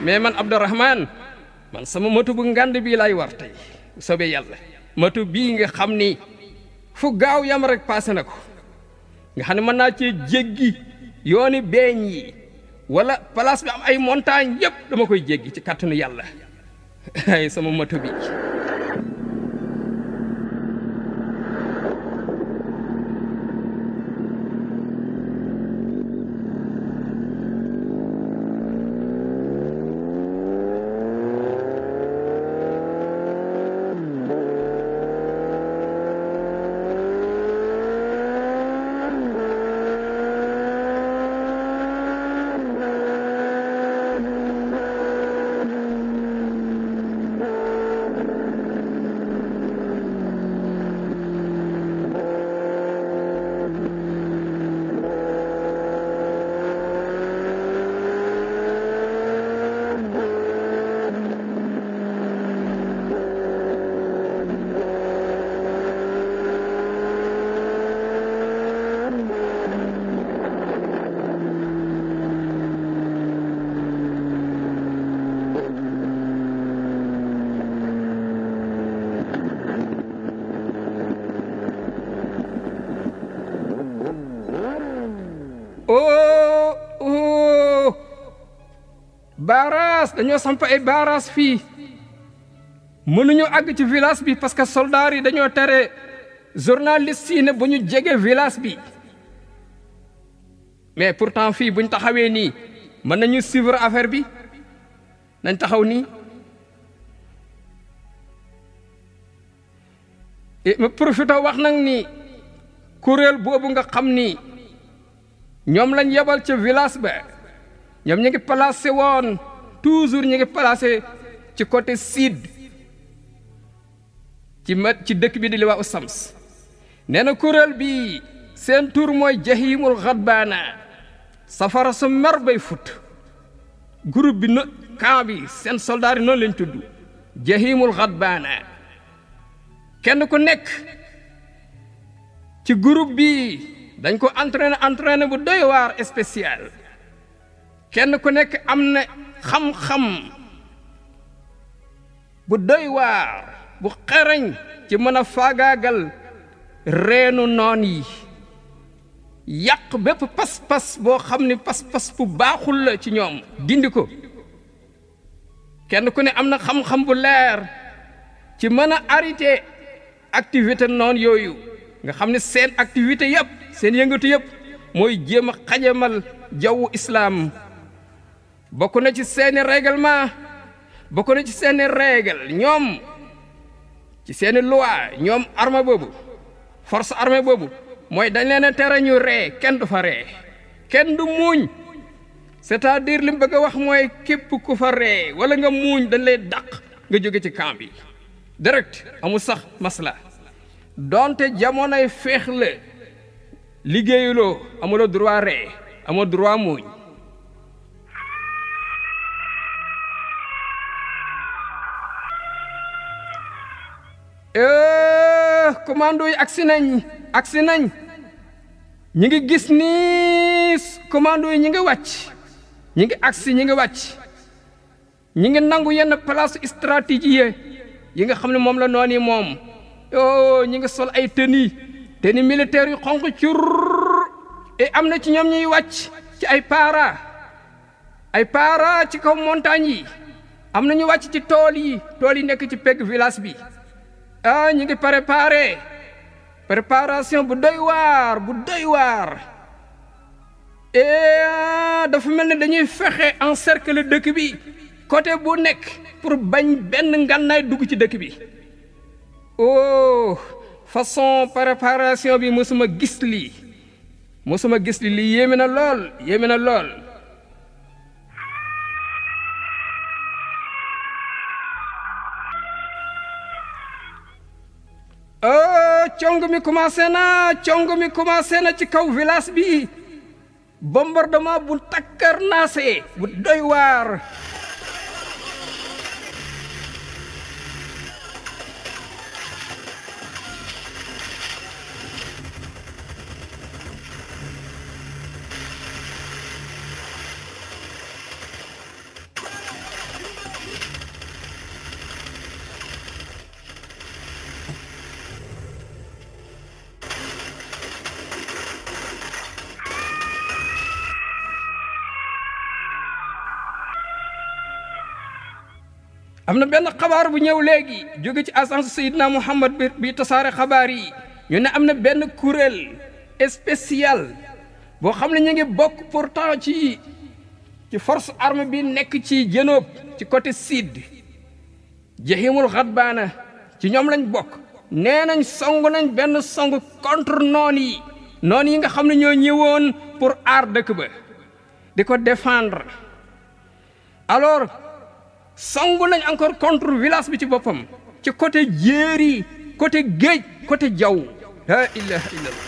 mais man Abdourahmane man sama moto bu ngand bii lay war tey soobee yàlla moto bii nga xam ni fu gaaw yam rek passé na ko nga xam ne mën naa cee jéggi yooni beeñ yi wala place bi am ay montagne yëpp dama koy jéggi ci kàttanu yàlla ay sama moto bi baaraas dañoo samp ay baaraas fii mënuñu àgg ci village bi parce que soldats yi dañoo tere journalistes yi ne bu ñu jege village bi mais pourtant fii buñ taxawee nii mën nañu suivre affaire bi nañ taxaw nii ma profité wax nag ni kuréel boobu nga xam ni ñoom lañ yebal ca village ba ñoom ñu ngi placé woon toujours ñu ngi placé ci côté sud ci dëkk bi di Liwaa'u Shams nee na kuréel bi seen tur mooy jahimul xadbaana safara su mer bay fut groupe bi camp bi seen soldat yi noonu lañ tudd jahimul xadbaana kenn ku nekk ci groupe bi dañ ko entraîné bu doy waar spécial kenn ku nekk am na xam-xam bu doy waar bu xarañ ci mën a faagaagal reenu noon yi yàq bépp pas-pas boo xam ne pas-pas bu baaxul la ci ñoom dindi ko kenn ku ne am na xam-xam bu leer ci mën a arrêté activité noon yooyu nga xam ne seen activité yëpp seen yëngatu yëpp mooy jéem a xajamal jawwu islaam bokk na ci seeni règlement bokk na ci seeni règle ñoom ci seeni loi ñoom armée boobu force armée boobu mooy dañ leen a tere ñu ree kenn du fa ree kenn du muuñ c'est-à-dire li mu bëgg a wax mooy képp ku fa ree wala nga muuñ dañ lay dàq nga jóge ci camp bi direct amul sax masla donte jamonoy feex la liggéeyuloo amuloo droit ree amoo droit muuñ commando yi agsi nañ ñi ngi gis ni commando yi ñi ngi wàcc ñi ngi agsi ñi ngi wàcc ñi ngi nangu yenn place stratégie yi nga xam ne moom la noonu moom ñi ngi sol ay tenue militaire yu xonq cur et am na ci ñoom ñuy wàcc ci ay para ci kaw montagne yi am na ñu wàcc ci tool yi nekk ci pegg village bi ñi ngi préparation bu doy waar et dafa mel ne dañuy fexe encercler dëkk bi côté bu nekk pour bañ benn ngànnaay dugg ci dëkk bi façon préparation bi mosuma gis lii lii yéeme na lool cong mi commencé na ci kaw village bi bombardement bu takkar naase bu doy waar am na benn xabaar bu ñëw léegi jóge ci agence Seydina Muhammad bi tasaare xabaar yi ñu ne am na benn kuréel spécial boo xam ne ñu ngi bokk pourtant ci force armée bi nekk ci Janoob ci côté sud Jahimul Ghadbana ci ñoom lañ bokk nee nañ song nañ benn song contre noon yi nga xam ne ñoo ñëwoon pour aar dëkk ba di ko défendre alors song nañ encore contre village bi ci boppam ci côté jéeri côté géej côté jaww la ilaha illallah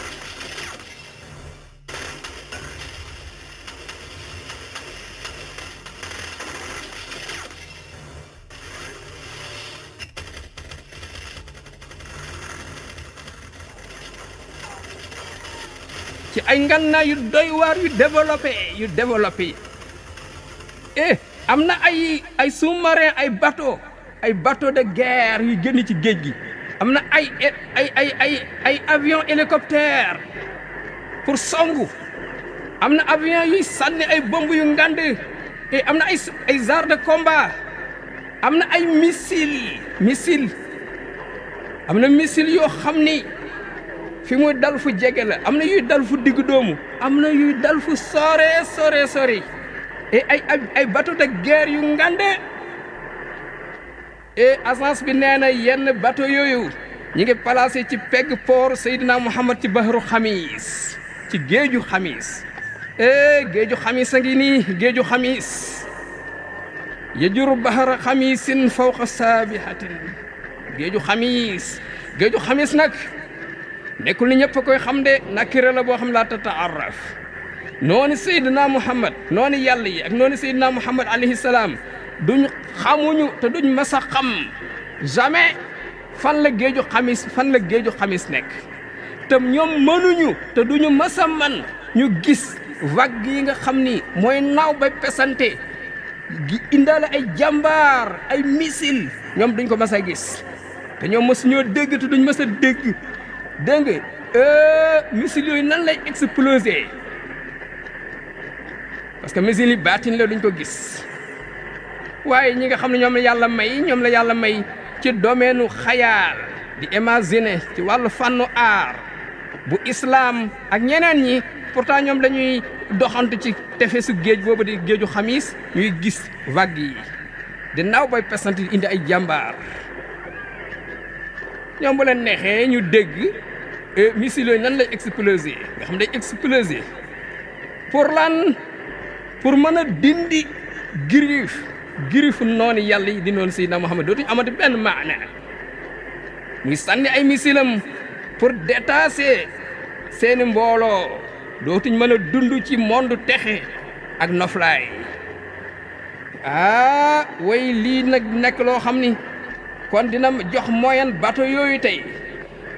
ci ay ngànnaay yu doy waar yu développé am na ay sous-marin ay bateau de guerre yu génn ci géej gi am na ay avion hélicoptère pour songu am na avion yuy sànni ay bomb yu ngand am na ay chars de combat am na ay missile am na missile yoo xam ni fi muy dal fu jege la am na yuy dal fu digg doomu am na yuy dal fu sore ay bateau de guerre yu ngande agence bi nee na yenn bateau yooyu ñi ngi placé ci pegg port Seydina Muhammad ci bahru Xamis ci géeju Xamis géeju Xamis a ngi nii géeju Xamis yajuru bahra xamisin fawqa saabihatin géeju Xamis nag nekkul ni ñëpp a koy xam de nakira la boo xam laa tataarraf noonu Seydina Muhammad noonu yàlla yi ak noonu Seydina Muhammad alayhi salaam duñ xamuñu te duñ mas a xam jamais fan la géeju Xamis nekk te ñoom mënuñu te duñu mas a man ñu gis vague yi nga xam ni mooy naaw bay pesante gi indaale ay jàmbaar ay missile ñoom duñ ko mas a gis te ñoom mës ñoo dégg te duñ mas a dégg dégg nga missile yooyu nan lay exploser parce que missile yi baatin la duñ ko gis waaye ñi nga xam ne ñoom la yàlla may ci domaine xayaal di imaginer ci wàllu fànnu aar bu islam ak ñeneen ñi pourtant ñoom dañuy doxantu ci tefesu géej boobu di géeju Xamis ñuy gis vague yi di naaw bay pesante indi ay jàmbaar ñoom bu leen neexee ñu dégg missile yooyu nan lay exploser nga xam day exploser pour lan pour mën a dindi girifu noonu yàlla yi di noonu Seydina Muhammad dootuñu amati benn maana muy sànni ay missilam pour détasser seeni mbooloo dootuñ mën a dund ci monde texe ak noflaay way lii nag nekk loo xam ni kon dina jox moyen bateau yooyu tey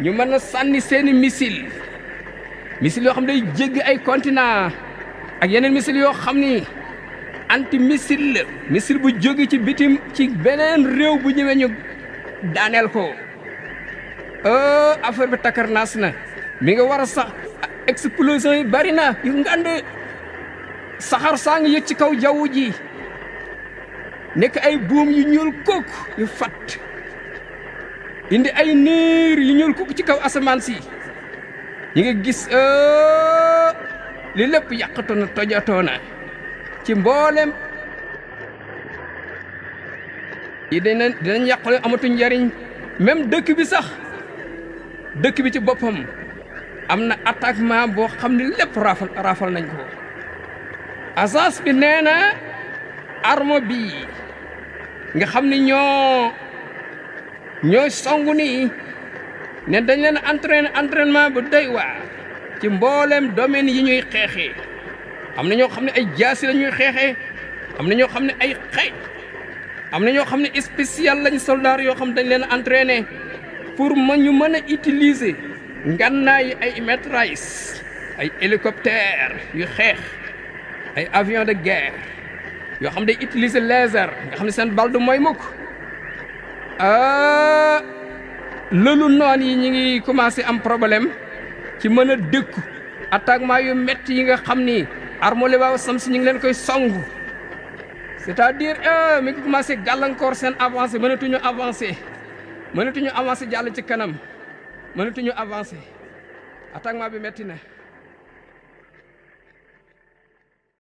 ñu mën a sànni seeni missile yoo xam day jéggi ay continent ak yeneen missile yoo xam ni anti missile la missile bu jóge ci bitim ci beneen réew bu ñëwee ñu daaneel ko affaire bi takarnaas na mi nga war a sax explosion yi bari na yu ngand saxaar saa ngi yëg ci kaw jaww ji nekk ay buum yu ñuul kook yu fat indi ay niir yu ñuul kook ci kaw asamaan si ñi nga gis li lépp yàqatu na tojatoo na ci mboolem yi dinañ yàqule amatu njariñ même dëkk bi sax dëkk bi ci boppam am na attaquement boo xam ne lépp raafal nañ ko agence bi nee na arme bi nga xam ne ñoo songu nii ne dañ leen entraînement bu doy waar ci mboolem domaine yi ñuy xeexee am na ñoo xam ne ay jaasi la ñuy xeexee am na ñoo xam ne ay xeej am na ñoo xam ne spécial lañ soldat yoo xam dañ leen entraîné pour ñu mën a utiliser ngannaay ay mitrailleuse ay hélicoptère yu xeex ay avion de guerre yoo xam day utiliser laser nga xam ne seen bal du mooy mukk loolu noonu yi ñi ngi commencé am problème ci mën a dëkku attaquement yu métti yi nga xam ni armée Liwaa'u Shams ñi ngi leen koy songu c'est-à-dire mi ngi commencé gàllankoor seen avancé mënatuñu avancer jàll ci kanam mënatuñu avancer attaquement bi metti na